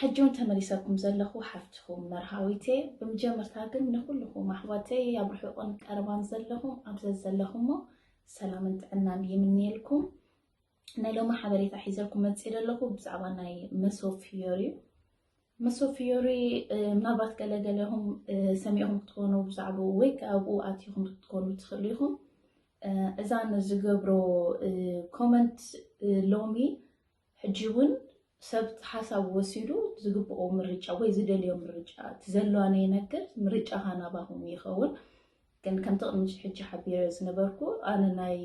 ሕጂ እውን ተመሊሰኩም ዘለኹ ሓፍትኹም መርሃዊት እየ። ብምጀመርታ ግን ንኹልኹም ኣሕዋተይ ኣብ ርሑቕን ቀረባን ዘለኹም ኣብ ዘዘለኹሞ ሰላምን ጥዕናን ይምንየልኩም። ናይ ሎሚ ሓበሬታ ሒዘልኩም መፅእ ዘለኹ ብዛዕባ ናይ መሶብ ፍዮሪ እዩ። መሶብ ፍዮሪ ምናልባት ገለገለኹም ሰሚዕኹም ክትኾኑ ብዛዕባኡ ወይ ኣብኡ ኣቲኹም ክትኮኑ ትኽእሉ ኢኹም። እዛ ንዝገብሮ ኮመንት ሎሚ ሕጂ እውን ሰብ ሓሳብ ወሲዱ ዝግብኦ ምርጫ ወይ ዝደልዮ ምርጫ እቲ ዘለዋ ነይነግር ምርጫኻ ናባኹም ይኸውን። ግን ከምቲ ቅድሚ ሕጂ ሓቢረ ዝነበርኩ ኣነ ናይ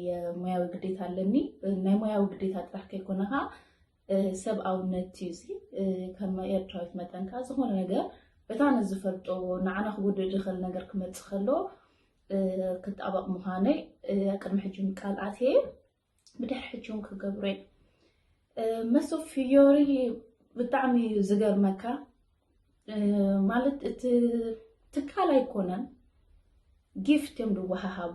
ሞያዊ ግዴታ ኣለኒ። ናይ ሞያዊ ግዴታ ጥራሕ ከይኮነ ከዓ ሰብኣውነት እዩ እዚ። ከም ኤርትራዊት መጠን ከዓ ዝኾነ ነገር በታ ንዝፈልጦ ንዓና ክጉድእ ዝኽእል ነገር ክመፅእ ከሎ ክጣበቕ ምዃነይ ቅድሚ ሕጂ ቃል ኣትየ ብድሕሪ ሕጂ እውን ክገብሮ እየ። መሶብ ፍዮሪ ብጣዕሚ እዩ ዝገርመካ። ማለት እቲ ትካል ኣይኮነን፣ ጊፍት እዮም ዝወሃሃቡ።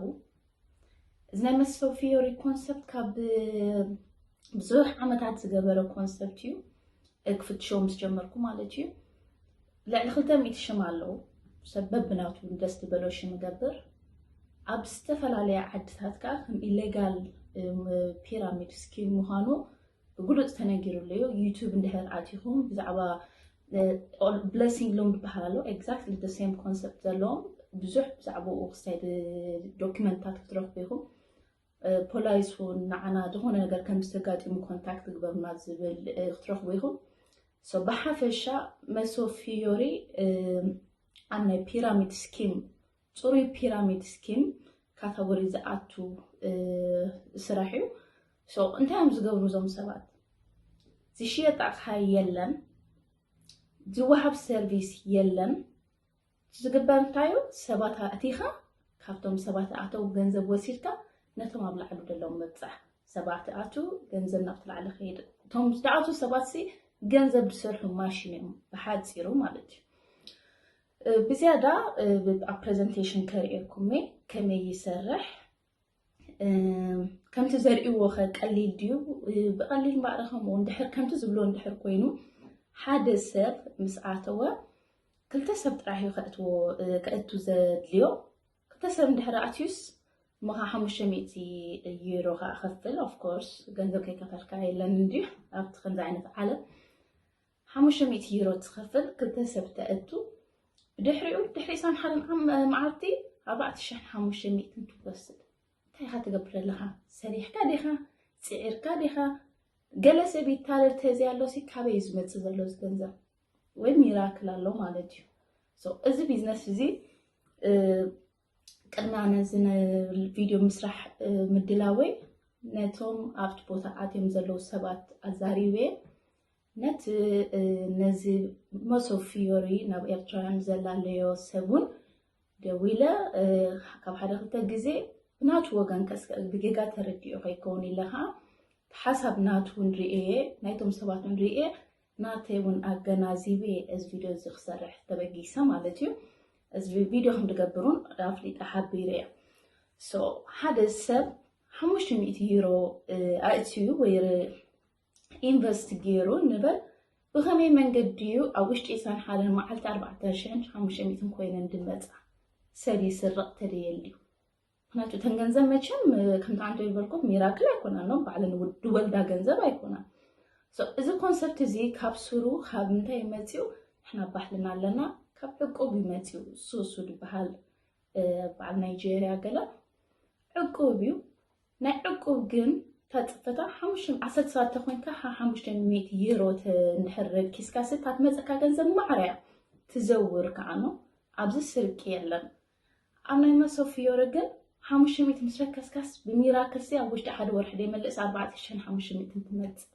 እዚ ናይ መሶብ ፍዮሪ ኮንሰፕት ካብ ብዙሕ ዓመታት ዝገበረ ኮንሰፕት እዩ። ክፍትሾ ምስ ጀመርኩ ማለት እዩ። ልዕሊ ክልተ ሚእቲ ሽም ኣለዉ። ሰብ በብናቱ ደስ ዝበሎ ሽም ይገብር። ኣብ ዝተፈላለያ ዓድታት ከዓ ከም ኢሌጋል ፒራሚድ ስኪም ምዃኑ ብግሉፅ ተነጊሩ ኣለዩ። ዩቱብ እንድሕር ኣቲኹም ብዛዕባ ብለሲንግ ሎም ዝበሃል ኣሎ። ኤግዛክትሊ ሴም ኮንሰፕት ዘለዎም ብዙሕ ብዛዕባኡ ክሳይ ዶኪመንትታት ክትረኽቡ ኢኹም። ፖላይስ እውን ንዓና ዝኾነ ነገር ከም ዝተጋጢሙ ኮንታክት ግበሩና ዝብል ክትረኽቡ ኢኹም። ብሓፈሻ መሶብ ፍዮሪ ኣብ ናይ ፒራሚድ ስኪም ፅሩይ ፒራሚድ ስኪም ካታጎሪ ዝኣቱ ስራሕ እዩ። እንታይ እዮም ዝገብሩ እዞም ሰባት? ዝሽየጥ ኣቕሓ የለን፣ ዝወሃብ ሰርቪስ የለን። ዝግበር እንታይ እዩ? ሰባት ኣእቲኻ ካብቶም ሰባት ኣተው ገንዘብ ወሲድካ ነቶም ኣብ ላዕሉ ዘለዎም ምብፃሕ። ሰባት ኣቱ ገንዘብ ናብቲ ላዕሊ ከይድ። እቶም ዝኣቱ ሰባት ሲ ገንዘብ ዝሰርሑ ማሽን እዮም ብሓፂሩ ማለት እዩ። ብዝያዳ ኣብ ፕሬዘንቴሽን ከርእየኩም ከመይ ይሰርሕ። ከምቲ ዘርእዎ ከ ቀሊል ድዩ? ብቐሊል ማዕረ ከምኡ እንድሕር ከምቲ ዝብሎ እንድሕር ኮይኑ ሓደ ሰብ ምስ ኣተወ ክልተ ሰብ ጥራሕ እዩ ከእትዎ ከእቱ ዘድልዮ። ክልተ ሰብ እንድሕር ኣትዩስ ምኻ ሓሙሽተ ሚእቲ ዩሮ ከዓ ከፍል። ኦፍኮርስ ገንዘብ ከይከፈልካ የለን እንድዩ ኣብቲ ከምዚ ዓይነት ዓለም። ሓሙሽተ ሚእቲ ዩሮ ትኸፍል ክልተ ሰብ ተእቱ። ብድሕሪኡ ድሕሪ ኢሳን ሓደን መዓልቲ ኣርባዕተ ሽሕን ሓሙሽተ ሚእትን ትወስድ። እንታይ ኢኻ ትገብር ኣለኻ? ሰሪሕካ ዲኻ? ፅዒርካ ዲኻ? ገለ ሰብ ይታለል ተዘይ ኣሎ ሲ ካበይ እዩ ዝመፅእ ዘሎ እዚ ገንዘብ? ወይ ሚራክል ኣሎ ማለት እዩ። እዚ ቢዝነስ እዚ ቅድሚ ኣነ እዚ ቪድዮ ምስራሕ ምድላወይ ነቶም ኣብቲ ቦታ ኣትዮም ዘለዉ ሰባት ኣዛሪበ ነቲ ነዚ መሶብ ፍዮሪ ናብ ኤርትራውያን ዘላለዮ ሰብ እውን ደዊለ ካብ ሓደ ክልተ ግዜ ብናቱ ወገን ከስከ ብጌጋ ተረዲኦ ከይከውን ኢለ ከዓ ሓሳብ ናቱ እውን ርእየ ናይቶም ሰባት እውን ርእየ ናተይ እውን ኣገናዚበ እዚ ቪድዮ እዚ ክሰርሕ ተበጊሰ ማለት እዩ። እዚ ቪድዮ ከም ዝገብር እውን ኣፍሊጠ ሓቢረ እየ። ሓደ ሰብ ሓሙሽተ ሚእቲ ዩሮ ኣእትዩ ወይ ኢንቨስት ገይሩ ንበል ብኸመይ መንገዲ እዩ ኣብ ውሽጢ ኢሳን ሓደን መዓልቲ ኣርባዕተ ሽሕን ሓሙሽተ ሚእትን ኮይነን ዝመፃ ሰብ ይስረቕ ተደየልዩ? ምክንያቱ እተን ገንዘብ መቸም ከምቲ ዓንቶ ይበልኩም ሚራክል ኣይኮናን ኖ ባዕለን ዝወልዳ ገንዘብ ኣይኮናን። እዚ ኮንሰፕት እዚ ካብ ስሩ ካብ ምንታይ መፅኡ? ንሕና ባህልና ኣለና ካብ ዕቁብ እዩ መፅኡ። ሱሱ ዝበሃል በዓል ናይጀርያ ገለ ዕቁብ እዩ። ናይ ዕቁብ ግን እታ ፅፈታ ሓሙሽተ ዓሰርተ ሰባት ተኮይንካ ሓሙሽተ ሚእቲ ዩሮ እንድሕር ረኪስካ ስታ ትመፀካ ገንዘብ ማዕረ እያ ትዘውር ከዓ ኖ ኣብዚ ስርቂ የለን። ኣብ ናይ መሶብ ፍዮሪ ግን ሓሙሽተ ሚእቲ ምስ ረከስካስ ብሚራክል ሲ ኣብ ውሽጢ ሓደ ወርሒ ደይመልእስ ኣርባዕተ ሽሕን ሓሙሽተ ሚእትን ትመፅእ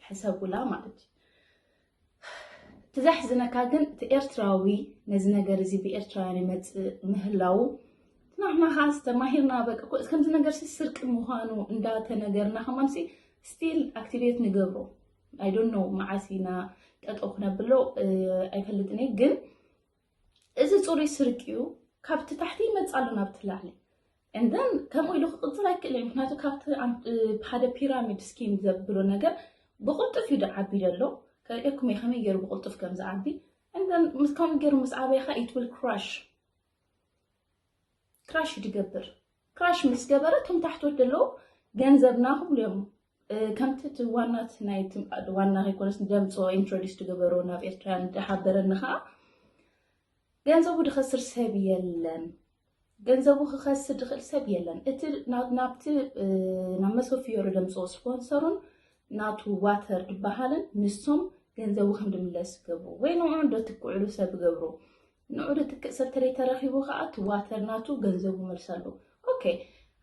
ሕሰቡላ ማለት እዩ። እቲ ዘሕዝነካ ግን እቲ ኤርትራዊ ነዚ ነገር እዚ ብኤርትራውያን ይመፅእ ምህላው ናሕና ከዓ ዝተማሂርና በቃ ከምዚ ነገር ስርቂ ምዃኑ እንዳተነገርና ከማንሲ ስቲል ኣክቲቬት ንገብሮ። I don't know መዓስ ኢና ጠጠው ክነብሎ ኣይፈልጥን እየ ግን እዚ ፅሩይ ስርቂ እዩ። ካብቲ ታሕቲ ይመፅእ ኣሎ ናብቲ ላዕሊ and then ከምኡ ኢሉ ክቕፅል ኣይክእልን ምክንያቱ ካብቲ ሓደ ፒራሚድ ስኪም ዘብሎ ነገር ብቕልጡፍ እዩ ዓቢ ዘሎ። ከርእየኩም እየ ከመይ ገይሩ ብቕልጡፍ ከም ዝዓቢ። And then ምስ ከምኡ ገይሩ ምስ ዓበየ ኸዓ it will crash. ክራሽ ድገብር። ክራሽ ምስ ገበረ እቶም ታሕቶት ዘለዉ ገንዘብና ክብሉ እዮም። እ፣ ከምቲ እቲ ዋና እቲ ናይ ትም-፣ ዋና ከይኮነስ ደምፅኦ ኢንትሮዲስ ዝገበሮ ናብ ኤርትራ ድሓበረኒ ኸዓ ገንዘቡ ድኸስር ሰብ የለን። ገንዘቡ ክኸስር ድኽእል ሰብ የለን። እቲ ና-፣ ናብቲ፣ እ፣ ናብ መሶብ ፍዮሪ ደምፅኦ ስፖንሰሩን ናቱ ዋተር ድበሃልን ንሶም ገንዘቡ ከም ድምለስ ገብሩ ወይ ንዑ ዶ ትክዕሉ ሰብ ገብሩ። ንዑ ዶ ትክእ ሰብ ተለይ ተረኺቡ ኸዓ እቲ ዋተር ናቱ ገንዘቡ መልሰሉ። ኦኬ፣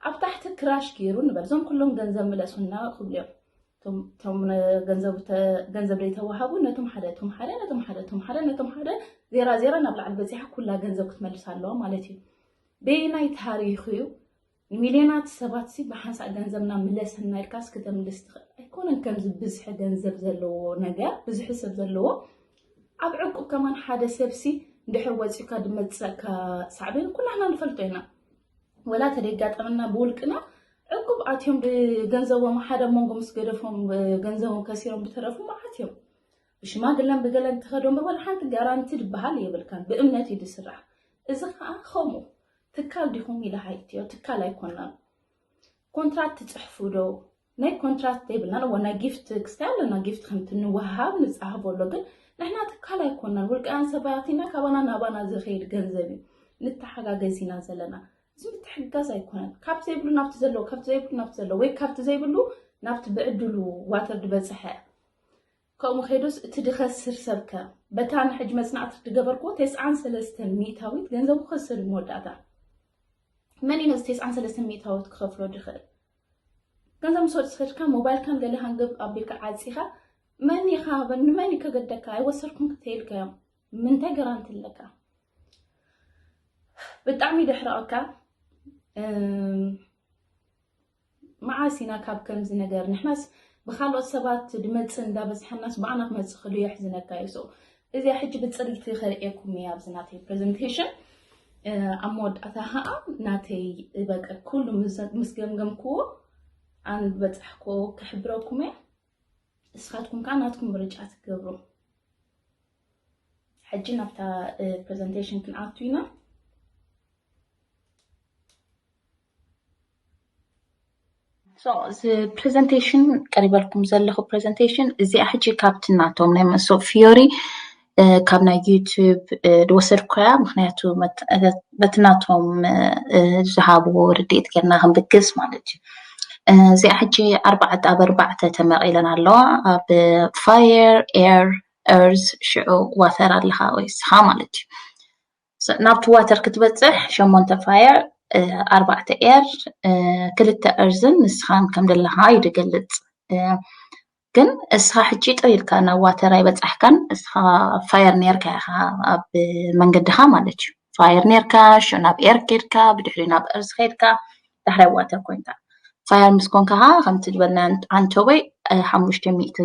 ኣብ ታሕቲ ክራሽ ገይሩ ንበል። እዞም ኩሎም ገንዘብ ምለሱና ክብሉ እዮም። እቶም፣ እቶም ነ-፣ ገንዘብ ተ-፣ ገንዘብ ዘይተዋሃቡ ነቶም ሓደ፣ እቶም ሓደ፣ ነቶም ሓደ፣ እቶም ሓደ፣ ነቶም ሓደ፣ ዜራ ዜራ ናብ ላዕሊ በፂሓ ኩላ ገንዘብ ክትመልስ ኣለዋ ማለት እዩ። በየናይ ታሪኽ እዩ ንሚልዮናት ሰባት ሲ ብሓንሳእ ገንዘብና ምለሰና ኢልካስ ክተምልስ ትኽእል? ኣይኮነን ከምዚ ብዝሒ ገንዘብ ዘለዎ ነገር፣ ብዝሒ ሰብ ዘለዎ ኣብ ዕቁብ ከማን ሓደ ሰብ ሲ እንድሕር ወፂኡካ ድመፀካ ሳዕቤን ኩላህና ንፈልጦ ኢና። ወላ ተደጋጠመና ብውልቅና ዕቁብ ኣትዮም ብገንዘቦም ሓደ መንጎ ምስ ገደፎም ገንዘቦም ከሲሮም ብተረፉ መዓት እዮም። ብሽማግለን ብገለን ትኸዶ እምበር ወላ ሓንቲ ጋራንቲ ድበሃል የብልካን። ብእምነት እዩ ድስራሕ። እዚ ኸዓ ከምኡ ትካል ዲኹም ኢለ ሃይትዮ ትካል ኣይኮናን። ኮንትራት ትጽሕፉ ዶ? ናይ ኮንትራት ዘይብልናን እዎ ናይ ጊፍት ክስታይ ኣለና። ጊፍት ከምቲ ንወሃብ ንጻሃቦ ኣሎ። ግን ንሕና ትካል ኣይኮናን። ውልቃውያን ሰባት ኢና። ካባና ናባና ዝኸይድ ገንዘብ እዩ። ንተሓጋገዝ ኢና ዘለና። እዚ ምትሕጋዝ ኣይኮነን። ካብ ዘይብሉ ናብቲ ዘለዎ፣ ካብ ዘይብሉ ናብቲ ዘለዎ፣ ወይ ካብቲ ዘይብሉ ናብቲ ብዕድሉ ዋተር ዝበጽሐ። ከምኡ ከይዱስ እቲ ድኸስር ሰብከ? በታ ንሕጂ መጽናዕቲ ዝገበርኩዎ ተስዓን ሰለስተን ሚእታዊት ገንዘቡ ክኸስር እዩ መወዳእታ። መን እዩ ነዚ ተስዓን ሰለስተን ሚእታዊት ክኸፍሎ ድኽእል? ገንዘብ ምስ ወድስ ከድካ ሞባይልካን ገለኻን ገብ ኣቢልካ ዓጺኻ፣ መን ኢኻ? ንመን እዩ ከገደካ? ኣይወሰድኩን ክትይልካዮም። ምንታይ ገራንቲ ኣለካ? ብጣዕሚ ደሕረቐካ። እም፣ መዓስ ኢና ካብ ከምዚ ነገር? ንሕናስ ብኻልኦት ሰባት ድመጽእ እንዳበዝሐናስ ብኣና ክመጽእ ክሉ የሕዝነካ እዩ። So፣ እዚኣ ሕጂ ብጽሪቲ ከርእየኩም እየ ኣብዚ ናተይ ፕሬዘንቴሽን። እ፣ ኣብ መወዳእታ ኸዓ ናተይ በቃ ኩሉ ምስ፣ ምስ ገምገምክዎ ኣን በጻሕኮ ክሕብረኩም እየ። ንስኻትኩም ከኣ ናትኩም ምርጫ ትገብሩ። ሕጂ ናብታ፣ እ፣ ፕሬዘንቴሽን ክንኣቱ ኢና። So፣ እዚ ፕሬዘንቴሽን ቀሪበልኩም ዘለኹ ፕሬዘንቴሽን እዚኣ ሕጂ ካብቲ ናቶም ናይ መሶብ ፊዮሪ፣ እ፣ ካብ ናይ ዩቱብ፣ እ፣ ዝወሰድኩያ። ምኽንያቱ መት-፣ እ፣ በቲ ናቶም፣ እ፣ ዝሃብዎ ርድኢት ጌርና ክንብግስ ማለት እዩ። እ፣ እዚኣ ሕጂ ኣርባዕተ ኣብ ኣርባዕተ ተመቒለን ኣለዋ። ኣብ ፋየር፣ ኤር፣ ኤርዝ፣ ሽዑ ዋተር ኣለኻ ወይ እስኻ ማለት እዩ። ስ-፣ ናብቲ ዋተር ክትበጽሕ ሸሞንተ ፋየር፣ እ፣ ኣርባዕተ ኤር፣ እ፣ ክልተ ኤርዝን ንስኻን ከም ዘለኻ እዩ ዝገልጽ። እ፣ ግን እስኻ ሕጂ ጥር ኢልካ ናብ ዋተር ኣይበጻሕካን። እስኻ ፋየር ኔርካ ኢኻ ኣብ መንገድኻ ማለት እዩ። ፋየር ኔርካ፣ ሽዑ ናብ ኤር ኬድካ፣ ብድሕሪ ናብ ኤርዝ ኸይድካ፣ ዳሕራይ ዋተር ኮንካ። ፋየር ምስ ኮንካ ኸዓ ከምቲ ዝበልና ኣንቶበይ፣ እ፣ ሓሙሽተ ሚእቲ፣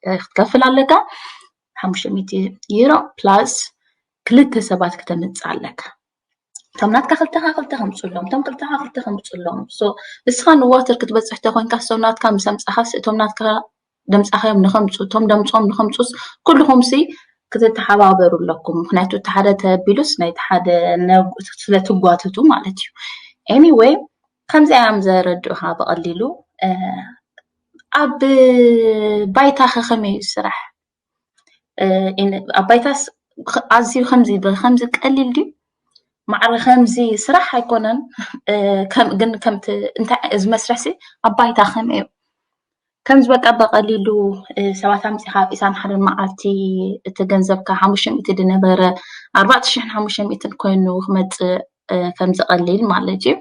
እ፣ ክትከፍል ኣለካ። ሓሙሽተ ሚእቲ ዩሮ ፕላስ ክልተ ሰባት ክተምጽእ ኣለካ። እቶም ናትካ ክልተኻ ክልተ ከምጽሎም፣ እቶም ክልተኻ ክልተ ከምጽሎም። So፣ ንስኻ ንዋተር ክትበጽሕ ተኾይንካ፣ እቶም ናትካ ምስ ኣምጻኻስ፣ እቶም ናትካ ደምጻኻዮም ንኸምጹ፣ እቶም ደምጾም ንኸምጹስ፣ ኩልኹምሲ ክትተሓባበሩ ኣለኩም። ምኽንያቱ፣ እቲ ሓደ ተቢሉስ፣ ናይቲ ሓደ ነብ-፣ ስለ ትጓተቱ ማለት እዩ። ኤኒወይ፣ ከምዚ እዮም ዘረድኡኻ ብቐሊሉ። እ፣ ኣብ ባይታኸ ከመይ እዩ ስራሕ? እ፣ ኢን-፣ ኣብ ባይታስ ኽ-፣ ኣዝዩ ከምዚ ብ-፣ ከምዚ ቀሊል ድዩ? ማዕረ ከምዚ ስራሕ ኣይኮነን። እ፣ ከም-፣ ግን ከምቲ እንታይ እዚ መስርሕሲ ኣብ ባይታ ከመይ እዩ? ከምዚ በቃ ብቐሊሉ፣ እ፣ ሰባት ኣምጺኻ ኣብ ኢሳን ሓደን መዓልቲ እቲ ገንዘብካ ሓሙሽተ ሚእቲ ዝነበረ ኣርባዕተ ሽሕን ሓሙሽተ ሚእትን ኮይኑ ክመጽእ፣ እ፣ ከምዚ ቀሊል ማለት እዩ።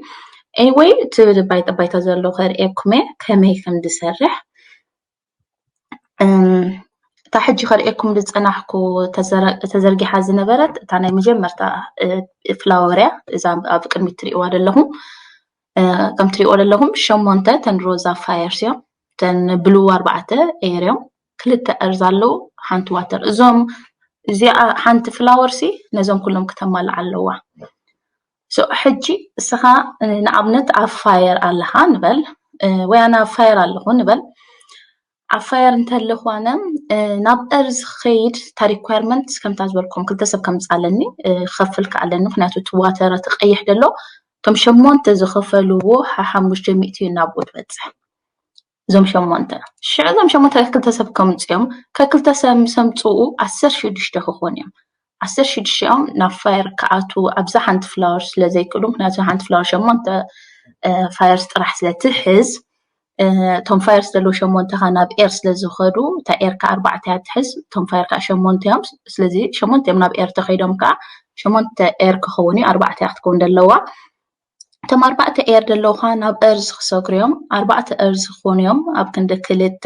ኤኒወይ፣ እቲ ባይታ ባይታ ዘሎ ከርእየኩም እየ ከመይ ከም ዝሰርሕ። እም፣ እታ ሕጂ ከርእየኩም ዝጸናሕኩ ተዘረ-፣ ተዘርጊሓ ዝነበረት እታ ናይ መጀመርታ፣ እ፣ ፍላወር እያ። እዛ ኣብ ቅድሚት ትርእይዋ ዘለኹም፣ እ፣ ከም ትርእይዎ ዘለኹም ሸሞንተ ተን ሮዛ ፋየርስ እዮም። ተን ብሉ ኣርባዕተ ኤር እዮም። ክልተ ኤርዝ ኣለዉ፣ ሓንቲ ዋተር። እዞም፣ እዚኣ ሓንቲ ፍላወር ሲ ነዞም ኩሎም ክተማልእ ኣለዋ። So፣ ሕጂ እስኻ፣ እ፣ ንኣብነት ኣብ ፋየር ኣለኻ ንበል፣ እ፣ ወይ ኣነ ኣብ ፋየር ኣለኹ ንበል። ኣብ fire እንተለኹ ኣነ ናብ earth ክኸይድ እታ requirement ከምታ ዝበልኩም ክልተ ሰብ ከምፃለኒ ክኸፍል ከኣለኒ። ምክንያቱ እቲ water እቲ ቀይሕ ደሎ እቶም ሸሞንተ ዝኸፈልዎ ሓሙሽተ ሚእቲ እዩ ናብኡ ትበፅሕ። እዞም ሸሞንተ ሽዑ እዞም ሸሞንተ ክልተ ሰብ ከምፅኦም ከክልተ ሰብ ምስ ኣምፅኡ ዓሰርተ ሽዱሽተ ክኾኑ እዮም። ዓሰርተ ሽዱሽተ እዮም ናብ fire ክኣትዉ ኣብዛ ሓንቲ flower ስለ ዘይክእሉ፣ ምክንያቱ ሓንቲ flower ሸሞንተ fires ጥራሕ ስለ ትሕዝ እቶም fires ዘለዉ ሸሞንተ ከዓ ናብ air ስለ ዝኸዱ እታ air ከዓ ኣርባዕተ እያ ትሕዝ፣ እቶም fire ከዓ ሸሞንተ እዮም። ስለዚ ሸሞንተ እዮም ናብ air ተኸይዶም ከዓ ሸሞንተ air ክኸውን እዩ፣ ኣርባዕተ እያ ክትከውን ዘለዋ። እቶም ኣርባዕተ air ዘለዉ ከዓ ናብ earth ክሰግሩ እዮም። ኣርባዕተ earth ክኾኑ እዮም ኣብ ክንዲ ክልተ።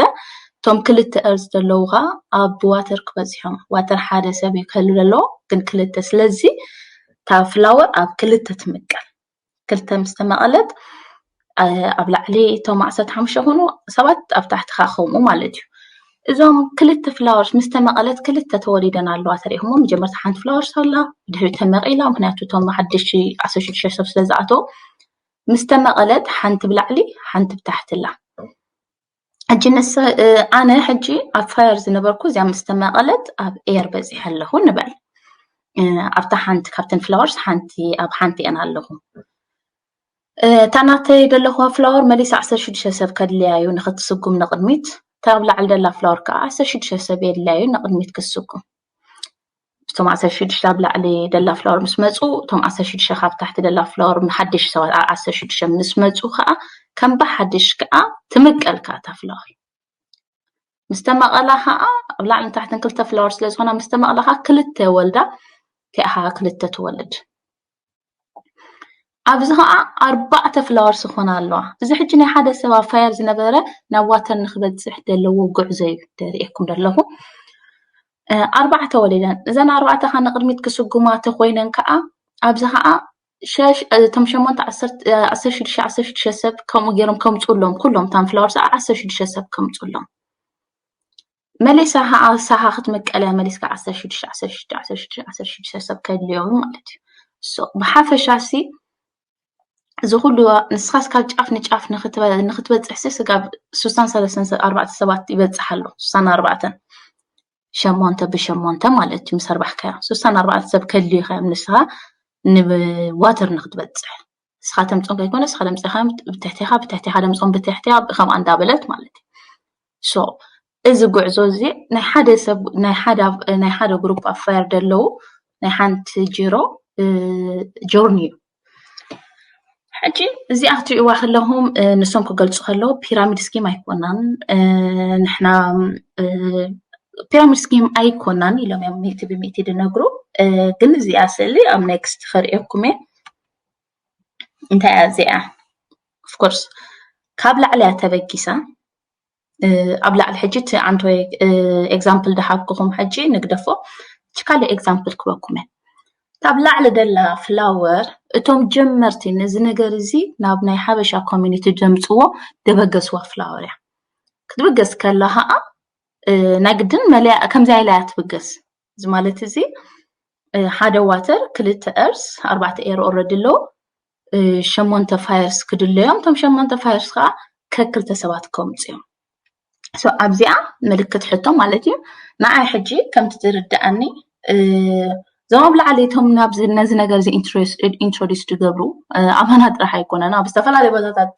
እቶም ክልተ earth ዘለዉ ከዓ ኣብ water ክበፅሑ እዮም። Water ሓደ ሰብ እዩ ክህሉ ዘለዎ ግን ክልተ። ስለዚ እታ flower ኣብ ክልተ ትምቀል። ክልተ ምስ ተመቐለት ኣብ ላዕሊ እቶም ዓሰርተ ሓሙሽተ ኮኑ ሰባት ኣብ ታሕቲ ከዓ ከምኡ ማለት እዩ። እዞም ክልተ flowers ምስ ተመቐለት ክልተ ተወሊደን ኣለዋ። ተሪእኹሞ መጀመርታ ሓንቲ flowers ኣላ ድሕሪ ተመቒላ፣ ምክንያቱ እቶም ሓደሽቲ ዓሰርተ ሽዱሽተ ሰብ ስለ ዝኣተው ምስ ተመቐለት ሓንቲ ብላዕሊ ሓንቲ ብታሕቲ ኣላ። ሕጂ ንሰ ኣነ ሕጂ ኣብ fire ዝነበርኩ እዚኣ ምስ ተመቐለት ኣብ air በፂሐ ኣለኹ ንበል። ኣብታ ሓንቲ ካብተን flowers ሓንቲ ኣብ ሓንቲ እየን ኣለኹ። እታ ናተይ ዘለኹዋ flower መሊሳ ዓሰርተ ሽዱሽተ ሰብ ከድልያ እዩ ንክትስጉም ንቕድሚት። እታ ኣብ ላዕሊ ደላ flower ከዓ ዓሰርተ ሽዱሽተ ሰብ የድልያ እዩ ንቕድሚት ክትስጉም። እቶም ዓሰርተ ሽዱሽተ ኣብ ላዕሊ ደላ flower ምስ መፁ እቶም ዓሰርተ ሽዱሽተ ካብ ታሕቲ ደላ flower ሓደሽ ሰባት ዓሰርተ ሽዱሽተ ምስ መፁ ከዓ ከም ብሓድሽ ከዓ ትምቀልካ እታ flower። ምስ ተመቐላ ከዓ ኣብ ላዕልን ታሕትን ክልተ flower ስለ ዝኾና ምስ ተመቐላ ከዓ ክልተ ወልዳ እቲኣ ከዓ ክልተ ትወልድ። ኣብዚ ከዓ ኣርባዕተ flowers ዝኾና ኣለዋ። እዚ ሕጂ ናይ ሓደ ሰብ ኣብ fire ዝነበረ ናብ water ንክበፅሕ ዘለዎ ጉዕዞ እዩ ደርእየኩም ዘለኹ። ኣርባዕተ ወሊደን እዘን ኣርባዕተ ከዓ ንቅድሚት ክስጉማ ተኮይነን ከዓ ኣብዚ ከዓ እቶም ሸሞንተ ዓሰርተ ሽዱሽተ ዓሰርተ ሽዱሽተ ሰብ ከምኡ ገይሮም ከምፁ ኣሎም ኩሎም እታን flowers ዓሰርተ ሽዱሽተ ሰብ ከምፁ ኣሎም። መሊሳ ከዓ ሳኻ ክትምቀል እያ። መሊስካ ዓሰርተ ሽዱሽተ ዓሰርተ ሽዱሽተ ዓሰርተ ሽዱሽተ ዓሰርተ ሽዱሽተ ሰብ ከድልዮም ማለት እዩ። ብሓፈሻ ሲ እዚ ኩሉ ንስኻስ ካብ ጫፍ ንጫፍ ንክትበፅሕ ሲ ስጋብ ሱሳን ሰለስተን ኣርባዕተ ሰባት ይበፅሕ ኣሎ። ሱሳን ኣርባዕተን ሸሞንተ ብሸሞንተ ማለት እዩ ምስ ኣርባሕካዮ ሱሳን ኣርባዕተ ሰብ ከድልዩ እዮም ንስኻ ንዋተር ንክትበፅሕ። ንስኻ ተምፅኦም ከይኮነ ንስኻ ደምፅኻ ብትሕትኻ ብትሕትኻ ደምፅኦም ብትሕትኻ ከምኣ እንዳበለት ማለት እዩ። So እዚ ጉዕዞ እዚ ናይ ሓደ ሰብ ናይ ሓደ group of fire ደለዉ ናይ ሓንቲ ጅሮ journey እዩ። ሕጂ እዚኣ ክትሪእዋ ከለኹም ንሶም ክገልፁ ከለዉ pyramid scheme ኣይኮናን ንሕና pyramid scheme ኣይኮናን ኢሎም እዮም ሚእቲ ብሚእቲ ዝነግሩ። ግን እዚኣ ስእሊ ኣብ next ከርእየኩም እየ። እንታይ እያ እዚኣ? Of course ካብ ላዕሊ እያ ተበጊሳ። ኣብ ላዕሊ ሕጂ እቲ ኣንተ example ዝሃብኩኹም ሕጂ ንግደፎ። እቲ ካልእ example ክበኩም እየ። ካብ ላዕሊ ደላ flower እቶም ጀመርቲ ነዚ ነገር እዚ ናብ ናይ ሓበሻ community ዘምፅዎ ደበገስዋ flower እያ። ክትብገስ ከላ ከዓ ናይ ግድን መለያ ከምዚኣ ኢላ እያ ትብገስ። እዚ ማለት እዚ ሓደ water ክልተ earth ኣርባዕተ air already ኣለዉ። ሸሞንተ fires ክድለዮም እቶም ሸሞንተ fires ከዓ ከክልተ ሰባት ከምፁ እዮም። ኣብዚኣ ምልክት ሕቶ ማለት እዩ። ንዓይ ሕጂ ከምቲ ዝርድኣኒ እዞም ኣብ ላዕሊ እቶም ነዚ ነገር እዚ introduce ዝገብሩ ኣባና ጥራሕ ኣይኮነን፣ ኣብ ዝተፈላለዩ ቦታታት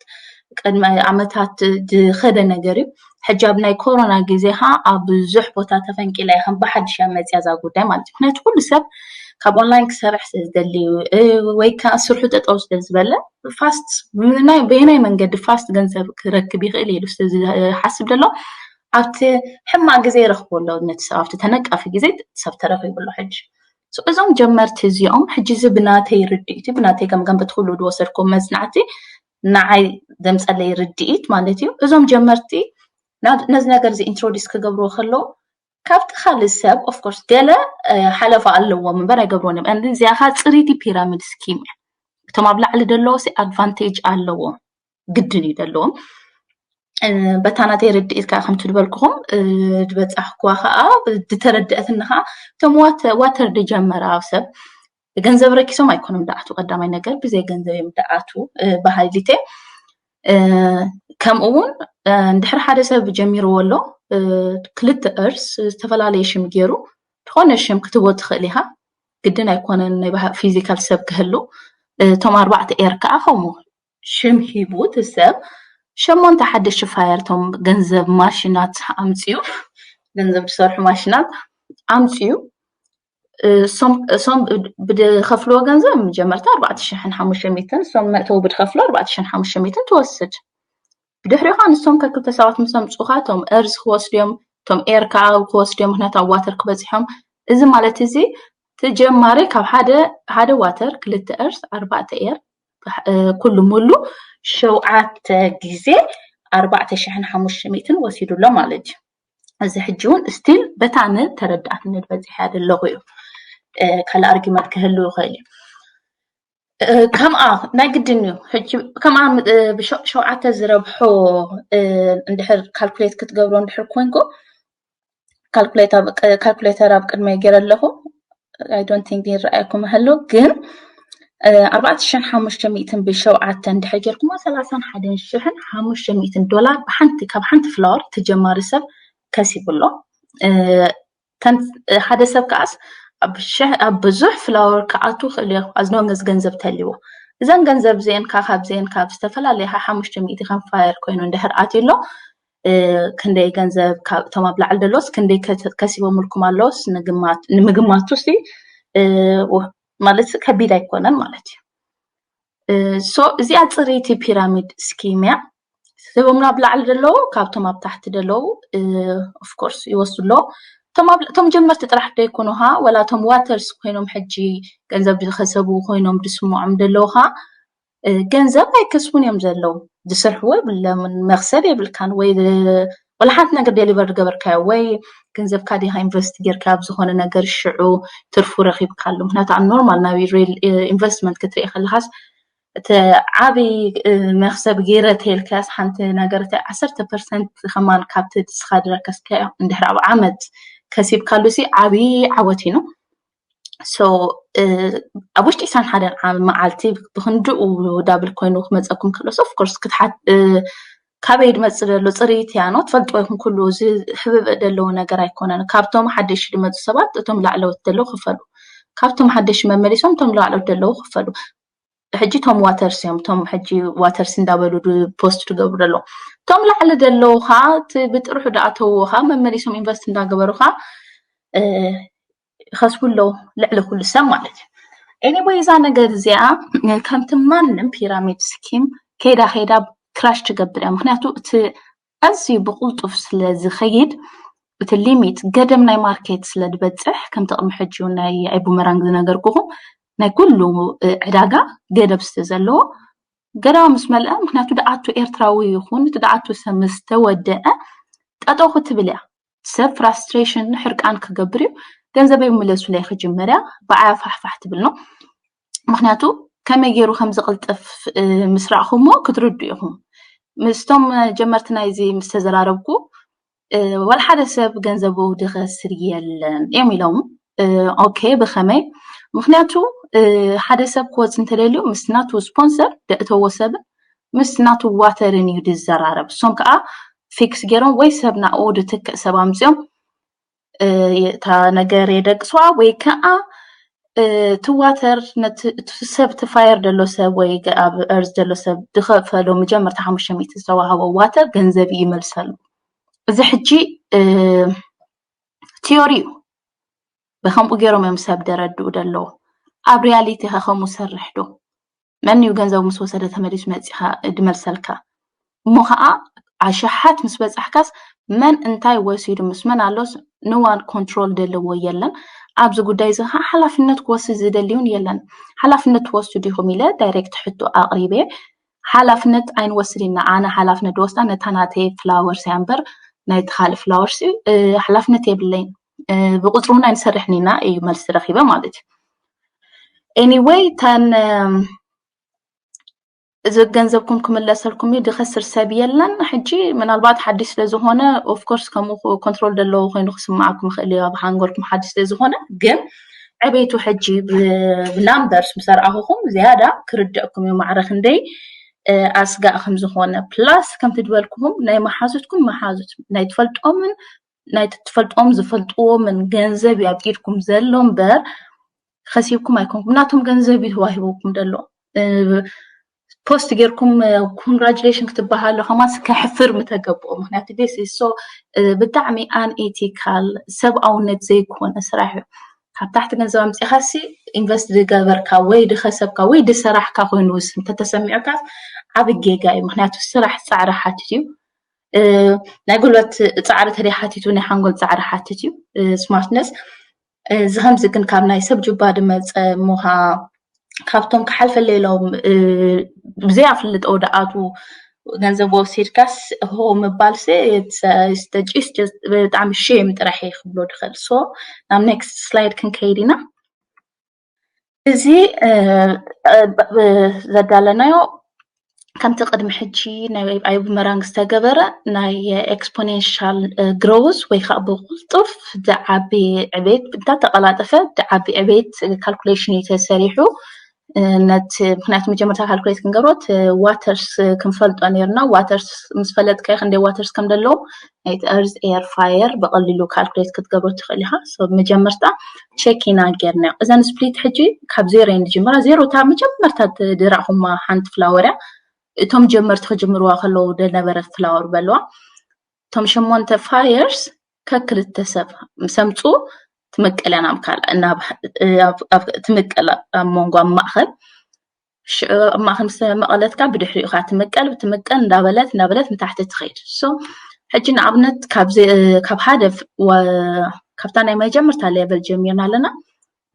ቅድሚ ዓመታት ዝኸደ ነገር እዩ። ሕጂ ኣብ ናይ ኮሮና ግዜ ከዓ ኣብ ብዙሕ ቦታ ተፈንቂላ እያ ከም ብሓድሽ እያ መፅያ እዛ ጉዳይ ማለት እዩ። ምክንያቱ ኩሉ ሰብ ካብ online ክሰርሕ ስለ ዝደሊ ወይ ከዓ ስርሑ ጠጠው ስለ ዝበለ fast በየናይ መንገዲ fast ገንዘብ ክረክብ ይኽእል ኢሉ ስለ ዝሓስብ ዘሎ ኣብቲ ሕማቅ ግዜ ይረክቦ ኣሎ ነቲ ሰብ ኣብቲ ተነቃፊ ግዜ ሰብ ተረኪቡ ኣሎ ሕጂ እዞም ጀመርቲ እዚኦም ሕጂ እዚ ብናተይ ርድኢት ብናተይ ገምገም በቲ ኩሉ ዝወሰድኩም መፅናዕቲ ንዓይ ዘምፀለይ ርድኢት ማለት እዩ። እዞም ጀመርቲ ነዚ ነገር እዚ introduce ክገብርዎ ከለዉ ካብቲ ካልእ ሰብ of course ገለ ሓለፋ ኣለዎም እምበር ኣይገብርዎን እዮም። እዚኣ ከዓ ፅሪቲ pyramid scheme እያ። እቶም ኣብ ላዕሊ ዘለዉ advantage ኣለዎም ግድን እዩ ዘለዎም። በታ ናተይ ርድኢት ከዓ ከምቲ ዝበልኩኹም ዝበፃሕኩዋ ከዓ ዝተረድአትኒ ከዓ እቶም water ዝጀመረ ኣብ ሰብ ገንዘብ ረኪሶም ኣይኮኑም ደኣቱ ቀዳማይ ነገር ብዘይ ገንዘብ እዮም ደኣቱ በሃይሊተ ከምኡ እውን እንድሕር ሓደ ሰብ ጀሚርዎ ኣሎ ክልተ እርስ ዝተፈላለየ ሽም ገይሩ ዝኾነ ሽም ክትቦ ትኽእል ኢኻ። ግድን ኣይኮነን ናይ ፊዚካል ሰብ ክህሉ። እቶም ኣርባዕተ ኤር ከዓ ከምኡ ሽም ሂቡ እቲ ሰብ ሸሞንተ ሓደሽቲ ፋየር እቶም ገንዘብ ማሽናት ኣምፅኡ ገንዘብ ዝሰርሑ ማሽናት ኣምፅኡ እሶም ብድኸፍልዎ ገንዘብ መጀመርታ ኣርባዕተ ሽሕን ሓሙሽተ ሚእትን እሶም መእተዊ ብድኸፍልዎ ኣርባዕተ ሽሕን ሓሙሽተ ሚእትን ትወስድ። ብድሕሪኡ ከዓ ንሶም ከክልተ ሰባት ምስ ኣምፅኡኻ እቶም እርዝ ክወስድዮም እቶም ኤር ከዓ ክወስድዮም ምክንያቱ ኣብ ዋተር ክበፅሖም። እዚ ማለት እዚ ተጀማሪ ካብ ሓደ ሓደ ዋተር ክልተ እርዝ ኣርባዕተ ኤር ኩሉ ሙሉ ሸውዓተ ግዜ ኣርባዕተ ሽሕን ሓሙሽተ ሚእትን ወሲዱ ኣሎ ማለት እዩ። እዚ ሕጂ እውን ስቲል በታ ንተረዳእትነት በፂሐ ዘለኹ እዩ። ካልእ ኣርጊመንት ክህሉ ይኽእል እዩ። ከምኣ ናይ ግድን እዩ። ከምኣ ብሸውዓተ ዝረብሖ እንድሕር ካልኩሌት ክትገብሮ እንድሕር ኮንኩ ካልኩሌተር ኣብ ቅድመይ ገይረ ኣለኹ። I don't think ይረኣየኩም ኣሎ ግን ኣርባዕተ ሽሕን ሓሙሽተ ሚእትን ብሸውዓተ እንድሕር ጌርኩሞ ሰላሳን ሓደን ሽሕን ሓሙሽተ ሚእትን ዶላር ብሓንቲ ካብ ሓንቲ ፍላወር ተጀማሪ ሰብ ከሲቡ ኣሎ። ሓደ ሰብ ከዓስ ኣብ ብዙሕ ፍላወር ክኣቱ ክእል እዮ ኣዝኖ ገንዘብ ተልዎ እዘን ገንዘብ ዜን ካብ ዜን ካብ ዝተፈላለየ ሓሙሽተ ሚእቲ ከም ፋየር ኮይኑ እንድሕር ኣትዩ ኣሎ ክንደይ ገንዘብ እቶም ኣብ ላዕሊ ደለዎስ ክንደይ ከሲቦምልኩም ኣለዎስ ንምግማቱ ሲ ማለት ከቢድ ኣይኮነን ማለት እዩ። So እዚኣ ፅርይቲ ፒራሚድ ስኪም እያ። እቶም ናብ ላዕሊ ደለዉ ካብቶም ኣብ ታሕቲ ደለዉ ኦፍኮርስ ይወስዱ ኣለዉ። እቶም ጀመርቲ ጥራሕ ደይኮኑ ካ ወላ እቶም ዋተርስ ኮይኖም ሕጂ ገንዘብ ዝከሰቡ ኮይኖም ዝስምዖም ደለዉ ካ ገንዘብ ኣይከስቡን እዮም ዘለዉ። ዝሰርሕዎ የብለምን፣ መክሰብ የብልካን ወይ ወላ ሓንቲ ነገር ዴሊቨር ዝገበርካዮ ወይ ገንዘብካ ዲካ ኢንቨስት ጌርካ ኣብ ዝኾነ ነገር ሽዑ ትርፉ ረኪብካሉ። ምክንያቱ ኣብ ኖርማል ናብ ኢንቨስትመንት ክትርኢ ከለካስ እቲ ዓብይ መክሰብ ገይረ ተይልካስ ሓንቲ ነገር እቲ ዓሰርተ ፐርሰንት ከማን ካብቲ ስኻ ዝረከስካዮ እንድሕር ኣብ ዓመት ከሲብካሉ ሲ ዓብይ ዓወት እዩ። So ኣብ ውሽጢ ዕስራን ሓደን መዓልቲ ብክንድኡ ዳብል ኮይኑ ክመፀኩም ከሎስ ኦፍኮርስ ክትሓት ካበይ ድመፅእ ዘሎ ፅርይቲ እያ ነው ትፈልጥዎ ይኹን ኩሉ እዚ ሕብብእ ዘለዎ ነገር ኣይኮነን። ካብቶም ሓደሽ ድመፁ ሰባት እቶም ላዕለዎት ደለው ክፈሉ ካብቶም ሓደሽ መመሊሶም እቶም ላዕለዎት ደለው ክፈሉ። ሕጂ እቶም ዋተርስ እዮም እቶም ሕጂ ዋተርስ እንዳበሉ ፖስት ትገብሩ ደለው እቶም ላዕሊ ደለው ካ ብጥርሑ ዳኣተውዎ ካ መመሊሶም ኢንቨስት እንዳገበሩ ካ ይኸስቡ ኣለዉ ልዕሊ ኩሉ ሰብ ማለት እዩ። Anyway እዛ ነገር እዚኣ ከምቲ ማንም ፒራሚድ ስኪም ከይዳ ከይዳ ክራሽ ትገብር እያ። ምክንያቱ እቲ ኣዝዩ ብቁልጡፍ ስለ ዝኸይድ እቲ ሊሚት ገደብ ናይ ማርኬት ስለ ዝበፅሕ ከምቲ ቅድሚ ሕጂ ናይ ኣይ ቡመራንግ ዝነገርኩኹም ናይ ኩሉ ዕዳጋ ገደብ ስለ ዘለዎ ገደባ ምስ መልአ ምክንያቱ ደኣቱ ኤርትራዊ ይኹን እቲ ደኣቱ ሰብ ምስ ተወደአ ጠጠው ክትብል እያ። ሰብ ፍራስትሬሽን ሕርቃን ክገብር እዩ። ገንዘበይ ምለሱለይ ክጅመር እያ ብዓያ ፋሕፋሕ ትብል ነው። ምክንያቱ ከመይ ገይሩ ከም ዝቕልጥፍ ምስ ረእኹሞ ክትርዱ ኢኹም። ምስቶም ጀመርቲ ናይዚ ምስ ተዘራረብኩ ወላ ሓደ ሰብ ገንዘቡ ድኸስር የለን እዮም ኢሎም። ኦኬ ብኸመይ? ምክንያቱ ሓደ ሰብ ክወፅ እንተደልዩ ምስ ናቱ ስፖንሰር ደእተዎ ሰብን ምስ ናቱ ዋተርን እዩ ዝዘራረብ። እሶም ከዓ ፊክስ ገይሮም ወይ ሰብ ናኡ ድትክእ ሰብ ኣምፅኦም እታ ነገር የደቅስዋ ወይ ከዓ እቲ ዋተር ነቲ ሰብ እቲ ፋየር ደሎ ሰብ ወይ ኣብ እርዝ ደሎ ሰብ ድኸፈሎ መጀመርታ ሓሙሽተ ሚእቲ ዝተዋህቦ ዋተር ገንዘብ ይመልሰሉ። እዚ ሕጂ ቲዮሪ እዩ። ብከምኡ ገይሮም እዮም ሰብ ደረድኡ ደለዉ። ኣብ ሪያሊቲ ከ ከምኡ ሰርሕ ዶ? መን እዩ ገንዘቡ ምስ ወሰደ ተመሊሱ መፂኻ ድመልሰልካ? እሞ ከዓ ኣሽሓት ምስ በፃሕካስ መን እንታይ ወሲዱ ምስ መን ኣሎስ ንዋን ኮንትሮል ደለዎ የለን። ኣብዚ ጉዳይ እዚ ከዓ ሓላፍነት ክወስድ ዝደሊ እውን የለን። ሓላፍነት ትወስዱ ዲኹም ኢለ ዳይሬክት ሕቶ ኣቕሪበ ሓላፍነት ኣይንወስድ ኢና። ኣነ ሓላፍነት ዝወስዳ ነታ ናተይ ፍላወርስ እያ እምበር ናይቲ ካልእ ፍላወርስ ሓላፍነት የብለይን። ብቁፅሪ እውን ኣይንሰርሕን ኢና እዩ መልሲ ረኪበ ማለት እዩ። Anyway ተን እዚ ገንዘብኩም ክምለሰልኩም እዩ ድኸስር ሰብ የለን። ሕጂ ምናልባት ሓድሽ ስለዝኾነ ኦፍኮርስ ከምኡ ኮንትሮል ዘለዎ ኮይኑ ክስማዓኩም ይኽእል እዩ ኣብ ሃንጎልኩም ሓድሽ ስለዝኾነ ግን ዕቤቱ ሕጂ ብናምበርስ ምስ ኣርኣኹኹም ዝያዳ ክርደእኩም እዩ ማዕረ ክንደይ ኣስጋእ ከም ዝኾነ፣ ፕላስ ከምቲ ዝበልኩኹም ናይ መሓዙትኩም መሓዙት ናይ ትፈልጦምን ናይ ትፈልጦም ዝፈልጥዎምን ገንዘብ እዩ ኣብ ኢድኩም ዘሎ እምበር፣ ከሲብኩም ኣይኮንኩም፣ ናቶም ገንዘብ እዩ ተዋሂብኩም ዘሎ። ፖስት ጌርኩም ኮንግራጁሌሽን ክትበሃሉ ከማስ ከሕፍር ምተገብኦ። ምክንያቱ ስ ሶ ብጣዕሚ ኣን ኤቲካል፣ ሰብኣውነት ዘይኮነ ስራሕ እዩ። ካብ ታሕቲ ገንዘብ ኣምፂኻሲ ኢንቨስት ዝገበርካ ወይ ድኸሰብካ ወይ ድሰራሕካ ኮይኑ እንተተሰሚዑካስ ዓብ ጌጋ እዩ። ምክንያቱ ስራሕ ፃዕሪ ሓትት እዩ። ናይ ጉልበት ፃዕሪ ተደይ ሓቲቱ ናይ ሓንጎል ፃዕሪ ሓትት እዩ። ስማርትነስ እዚ ከምዚ ግን ካብ ናይ ሰብ ጅባ ድመፀ ምዃ ካብቶም ክሓልፈለ ኢሎም ብዘይ ኣፍልጦ ድኣቱ ገንዘብ ወሲድካስ ሆ ምባል ብጣዕሚ ሼም ጥራሕ ክብሎ ድኽእል። ሶ ናብ ኔክስት ስላይድ ክንከይድ ኢና። እዚ ዘዳለናዮ ከምቲ ቅድሚ ሕጂ ናይ ኣይቡመራንግ ዝተገበረ ናይ ኤክስፖኔንሻል ግሮውዝ ወይ ከዓ ብቁልጡፍ ዝዓቢ ዕቤት፣ እንዳ ተቐላጠፈ ዝዓቢ ዕቤት ካልኩሌሽን እዩ ተሰሪሑ። ነቲ ምክንያቱ መጀመርታ ካልኩሌት ክንገብሮ እቲ ዋተርስ ክንፈልጦ ነርና። ዋተርስ ምስ ፈለጥካ ክንደይ ዋተርስ ከም ዘለዉ ናይቲ earth, air, fire ብቐሊሉ ካልኩሌት ክትገብሮ ትኽእል ኢኻ። መጀመርታ ቸክ ኢና ጌርና። እዘን ስፕሊት ሕጂ ካብ ዜሮ እየን ዝጅምራ። ዜሮ እታ መጀመርታ ድራእኹማ ሓንቲ ፍላወር እያ። እቶም ጀመርቲ ክጅምርዋ ከለዉ ደነበረት ፍላወር በልዋ። እቶም ሸሞንተ ፋየርስ ከክልተ ሰብ ምስ ኣምፁ ትምቅል እያ ናብ ካልእ ትምቅል ኣብ መንጎ ኣብ ማእኸል ሽዑ ኣብ ማእኸል ምስ መቐለትካ ብድሕሪኡ ካ ትምቀል ትምቀል እንዳበለት እንዳበለት ንታሕቲ ትኸይድ። ሶ ሕጂ ንኣብነት ካብ ሓደ ካብታ ናይ መጀመርታ ሌቨል ጀሚርና ኣለና።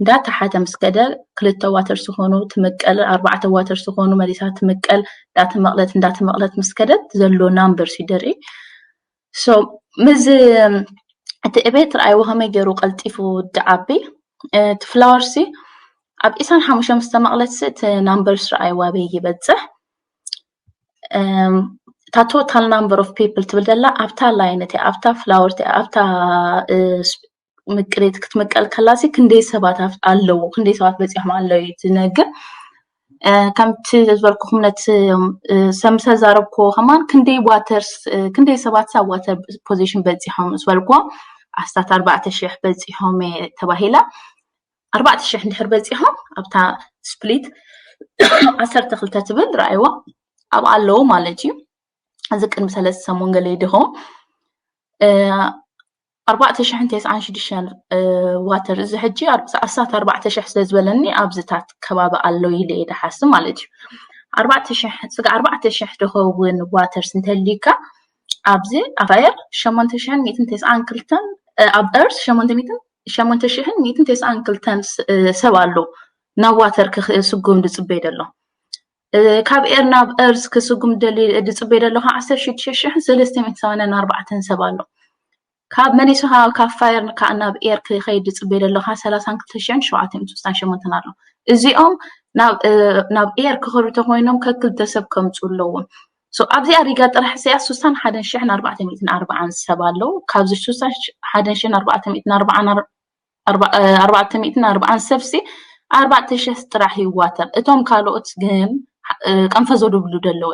እንዳተሓተ ምስ ከደ ክልተ ዋተር ዝኾኑ ትምቀል፣ ኣርባዕተ ዋተር ዝኾኑ መሊሳ ትምቀል፣ እንዳተመቕለት እንዳተመቕለት ምስ ከደት ዘሎ ናምበርስ ይደርኢ። ሶ ምዚ እቲ ዕቤት ርኣይዎ ከመይ ገይሩ ቀልጢፉ ድዓቢ። እቲ ፍላወር ሲ ኣብ ኢሳን ሓሙሽተ ምስ ተመቕለት ሲ እቲ ናምበርስ ርኣይዋ በይ ይበፅሕ። እታ ቶታል ናምበር ኦፍ ፒፕል ትብል ዘላ ኣብታ ላይን እቲ ኣብታ ፍላወር እቲ ኣብታ ምቅሪት ክትምቀል ከላሲ ክንደይ ሰባት ኣለዉ፣ ክንደይ ሰባት በፂሖም ኣለዉ እዩ ትነግር። ከምቲ ዝበልኩኹም ነቲ ሰምሰ ዛረብክዎ ከማን ክንደይ ዋተርስ ክንደይ ሰባት ኣብ ዋተር ፖዚሽን በፂሖም ዝበልክዎ ኣስታት ኣርባዕተ ሽሕ በፂሖም ተባሂላ። ኣርባዕተ ሽሕ እንድሕር በፂሖም ኣብታ ስፕሊት ዓሰርተ ክልተ ትብል ረኣይዋ ኣብ ኣለዉ ማለት እዩ። እዚ ቅድሚ ሰለስተ ሰሙን ገለ ይድኹም ኣርባዕተ ሽሕን ተስዓን ሽዱሽተን ዋተር እዚ ሕጂ ኣስታት ኣርባዕተ ሽሕ ስለ ዝበለኒ ኣብዚታት ከባቢ ኣሎ ኢለ እየ ድሓስብ ማለት እዩ። ኣርባዕተ ሽሕ ስጋ ኣርባዕተ ሽሕ ድኸውን ዋተርስ እንተሊካ ኣብዚ ኣብ ኣየር ሸሞንተ ሽሕን ሚእትን ተስዓን ክልተን ኣብ ኤርስ ሸሞንተ ሚእትን ሸሞንተ ሽሕን ሚእትን ተስዓን ክልተን ሰብ ኣሎ ናብ ዋተር ክስጉም ድፅበይ ደሎ ካብ ኤር ናብ ኤርዝ ክስጉም ድፅበይ ደሎ ከዓ ዓሰርተ ሽዱሽተ ሽሕን ሰለስተ ሚእትን ሰማንያን ኣርባዕተን ሰብ ኣሎ። ካብ መሊሱ ካብ ፋየር ከዓ ናብ ኤር ክኸይድ ዝፅበይ ዘሎ ከዓ ሰላሳን ክልተ ሽሕን ሸውዓተ ሚእትን ስሳን ሸሞንተን ኣሎ። እዚኦም ናብ ኤር ክኸዱ ተኮይኖም ከክልተ ሰብ ከምፁ ኣለዎም። ኣብዚኣ ሪጋ ጥራሕ እዚኣ ስሳን ሓደን ሽሕን ኣርባዕተ ሚእትን ኣርባዓን ሰብ ኣለዉ። ካብዚ ስሳን ሓደን ሽሕን ኣርባዕተ ሚእትን ኣርባዓን ኣርባዕተ ሚእትን ኣርባዓን ሰብሲ ኣርባዕተ ሽሕ ጥራሕ ይዋተር። እቶም ካልኦት ግን ቀንፈዞ ድብሉ ደለወ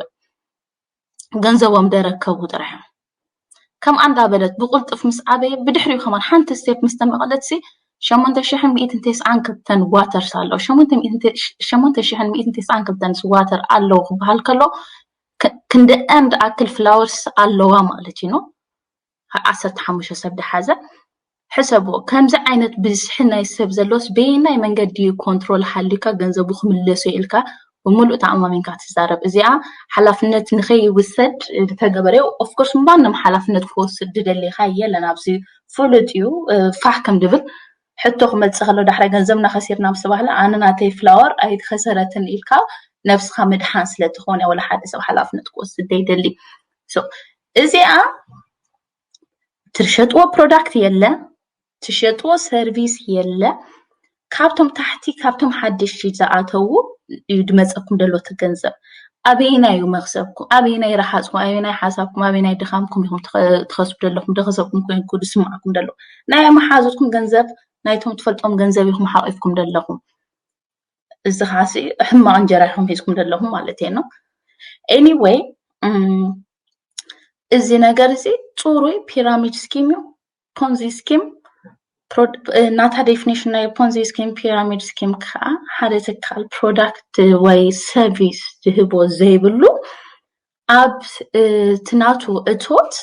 ገንዘቦም ደረከቡ ጥራሕ እዮም። ከምኣ እንዳበለት ብቁልጥፍ ምስ ዓበየ ብድሕሪኡ ከማን ሓንቲ ስቴፕ ምስ ተመቐለትሲ ሸሞንተ ሽሕን ሚእትን ተስዓን ክልተን ዋተርስ ኣለዉ። ሸሞንተ ሽሕን ሚእትን ተስዓን ክልተን ዋተር ኣለዉ ክበሃል ከሎ ክንደአን ድኣክል ፍላወርስ ኣለዋ ማለት እዩ። ዓሰርተ ሓሙሽተ ሰብ ድሓዘ ሕሰብዎ። ከምዚ ዓይነት ብዝሒ ናይ ሰብ ዘሎስ በየናይ መንገዲ እዩ ኮንትሮል ሓሊካ ገንዘቡ ክምለሶ ኢልካ ብምሉእ ተኣማሚንካ ትዛረብ? እዚኣ ሓላፍነት ንኸይውሰድ ዝተገበረ እዩ። ኦፍኮርስ ማንም ሓላፍነት ክወስድ ድደሊኻ የለን። ኣብዚ ፍሉጥ እዩ ፋሕ ከም ድብል ሕቶ ክመፅእ ከሎ ዳሕራይ ገንዘብና ከሲርና ምስ ተባህለ ኣነ ናተይ ፍላወር ኣይትኸሰረትን ኢልካ ነብስኻ ምድሓን ስለ ትኾነ ወላ ሓደ ሰብ ሓላፍነት ክወስድ ደይደሊ። እዚኣ ትሸጥዎ ፕሮዳክት የለ፣ ትሸጥዎ ሰርቪስ የለ። ካብቶም ታሕቲ ካብቶም ሓደሽቲ ዝኣተዉ እዩ ድመፀኩም ደሎ እቲ ገንዘብ። ኣበየናይ እዩ መክሰብኩም? ኣበየናይ ረሓፅኩም? ኣበየናይ ሓሳብኩም? ኣበየናይ ድኻምኩም ኢኹም ትኸስቡ ደለኹም? ደኸሰብኩም ኮንኩ ድስማዕኩም ደሎ ናይ መሓዙትኩም ገንዘብ ናይቶም ትፈልጦም ገንዘብ ኢኹም ሓቂፍኩም ደለኹም። እዚ ከዓ ሕማቕ እንጀራ ኢኹም ሒዝኩም ደለኹም ማለት እዩ። Anyway, እዚ ነገር እዚ ፅሩይ pyramid scheme እዩ። Ponzi scheme ናታ definition ናይ Ponzi scheme፣ pyramid scheme ከዓ ሓደ ትካል product ወይ service ዝህቦ ዘይብሉ፣ ኣብ እቲ ናቱ እቶት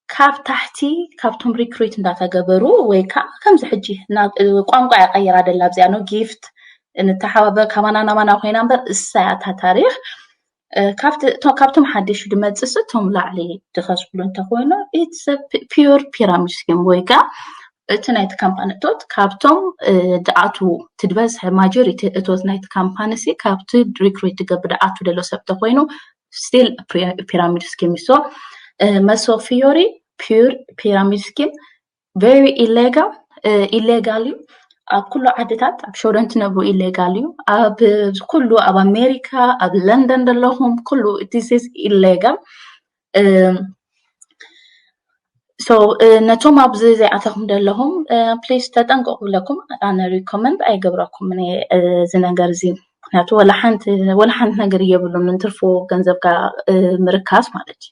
ካብ ታሕቲ ካብቶም recruit እንዳተገበሩ ወይ ከዓ ከምዚ ሕጂ ቋንቋ እያ ቀይራ ደላ ኣብዚኣ ነው gift፣ ንተሓባበር ካባና ናባና ኮይና እምበር እሳ እያ እታ ታሪኽ። ካብቶም ሓደሹ ድመፅስ እቶም ላዕሊ ድኸስብሉ እንተኮይኑ it's pure pyramid scheme ወይ ከዓ እቲ ናይቲ ካምፓኒ እቶት ካብቶም ድኣትዉ ትድበዝሐ majority እቶት ናይቲ ካምፓኒ ሲ ካብቲ recruit ድገብር ድኣትዉ ደሎ ሰብ ተኮይኑ still pyramid scheme። So መሶ ፊዮሪ pure pyramid scheme very illegal፣ illegal እዩ። ኣብ ኩሉ ዓድታት ኣብ ሸወደን ትነብሩ illegal እዩ። ኣብ ኩሉ ኣብ ኣሜሪካ ኣብ ለንደን ዘለኹም ኩሉ this is illegal። So ነቶም ኣብዚ ዘይኣተኹም ዘለኹም please ተጠንቀቁ ብለኩም ኣነ recommend ኣይገብረኩም እዚ ነገር እዚ። ምክንያቱ ወላ ሓንቲ ነገር እየብሉን እንትርፎ ገንዘብካ ምርካስ ማለት እዩ።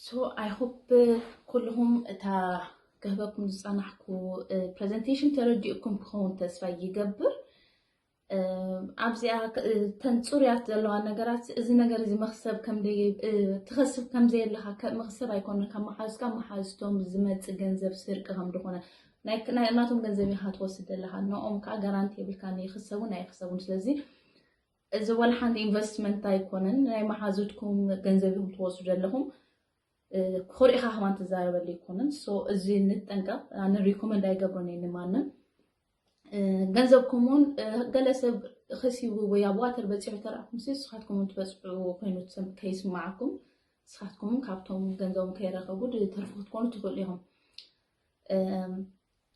So I hope ኩልኹም እታ ክህበኩም ዝፀናሕኩ presentation ተረዲእኩም ክኸውን ተስፋ ይገብር። ኣብዚኣ ተን ፅሩያት ዘለዋ ነገራት እዚ ነገር እዚ መክሰብ ትኸስብ ከምዘየለካ መክሰብ ኣይኮነ ካብ መሓዝካ መሓዝቶም ዝመፅእ ገንዘብ ስርቂ ከም ዝኾነ ናቶም ገንዘብ ኢኻ ትወስድ ዘለካ ንኦም ከዓ ጋራንቲ የብልካ ይክሰቡን ኣይክሰቡን። ስለዚ እዚ ወላ ሓንቲ investment ኣይኮነን ናይ መሓዙትኩም ገንዘብ ኢኹም ትወስዱ ዘለኹም። ኮሪእኻ ከማን ትዛረበሉ ኣይኮነን። So እዚ ንጠንቀቅ። ኣነ recommend ኣይገብሮን እየ ንማንም። ገንዘብኩም እውን ገለ ሰብ ከሲቡ ወይ ኣብ water በፂሑ ተረኣኩም ሲ ንስኻትኩም እውን ትበፅሑ ኮይኑ ከይስማዓኩም ንስኻትኩም እውን ካብቶም ገንዘቦም ከይረኸቡ ተርፉ ክትኮኑ ትኽእሉ ኢኹም።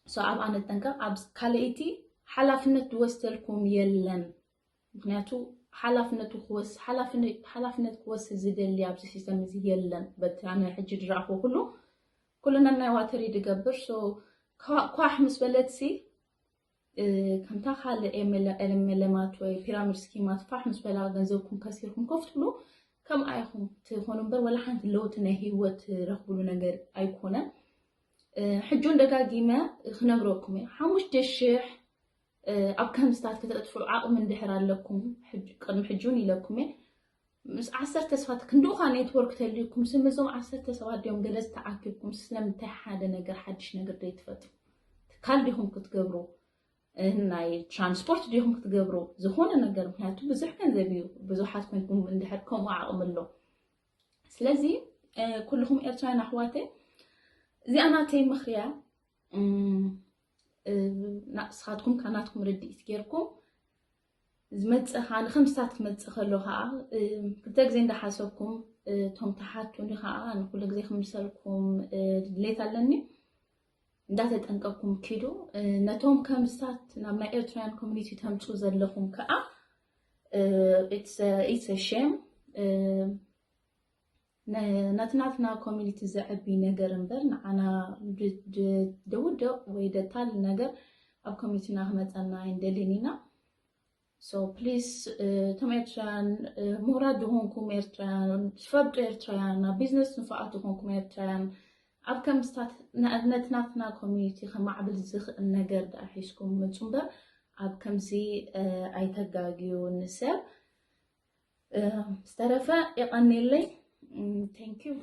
So ኣብኣ ንጠንቀቅ። ኣብ ካልኣይቲ ሓላፍነት ዝወስደልኩም የለን። ምክንያቱ ሓላፍነቱ ክወስ ሓላፍነት ክወስድ ዝደሊ ኣብዚ system እዚ የለን። በቲ ኣነ ሕጂ ዝረኣኽዎ ኩሉ ኩሉ ነናይ water እዩ ዝገብር። So ኳሕ ምስ በለት ሲ ከምታ ካልእ MLM ኣት ወይ pyramid scheme ኣት ፋሕ ምስ በላ ገንዘብኩም ከሲርኩም ኮፍ ትብሉ ከምኣ ኢኹም ትኾኑ እምበር ወላ ሓንቲ ለውጢ ናይ ህይወት ትረኽብሉ ነገር ኣይኮነን። ሕጂ እውን ደጋጊመ ክነግረኩም እየ ሓሙሽተ ሽሕ ኣብ ከምዝታት ከተጥፍዑ ዓቕሚ እንድሕር ኣለኩም ቅድሚ ሕጂ እውን ኢለኩም እየ ምስ ዓሰርተ ሰባት ክንድኡ ከዓ network ተልዩኩም ስም እዞም ዓሰርተ ሰባት ድዮም ገለ ዝተዓኪብኩም ስለምንታይ ሓደ ነገር ሓድሽ ነገር ዘይትፈጥሩ ትካል ዲኹም ክትገብሩ ናይ transport ዲኹም ክትገብሩ ዝኾነ ነገር ምክንያቱ ብዙሕ ገንዘብ እዩ ብዙሓት ኮይንኩም እንድሕር ከምኡ ዓቕሚ ኣሎ ስለዚ ኩልኹም ኤርትራውያን ኣሕዋተይ እዚኣ ናተይ ምኽርያ ንስኻትኩም ካናትኩም ርድኢት ጌርኩም ዝመፅእ ከዓ ንከምስታት ክመፅእ ከሎ ከዓ ክልተ ግዜ እንዳሓሰብኩም እቶም ተሓቱኒ ከዓ ንኩሉ ግዜ ክምልሰልኩም ድሌት ኣለኒ እንዳተጠንቀኩም ኪዱ ነቶም ከምስታት ናብ ናይ ኤርትራውያን community ተምፁ ዘለኹም ከዓ it's a shame ነቲ ናትና community ዘዕቢ ነገር እምበር ንዓና ደውደቕ ወይ ደታል ነገር ኣብ community ና ክመፀና ኣይንደልን ኢና so please እቶም ኤርትራውያን ምሁራት ዝኾንኩም ኤርትራውያን ዝፈልጡ ኤርትራውያን ናብ business ንፋዓት ዝኾንኩም ኤርትራውያን ኣብ ከምስታት ነቲ ናትና community ከማዕብል ዝኽእል ነገር ደኣ ሒዝኩም ምፁ እምበር ኣብ ከምዚ ኣይተጋግዩ ንሰብ ዝተረፈ የቐንየለይ thank you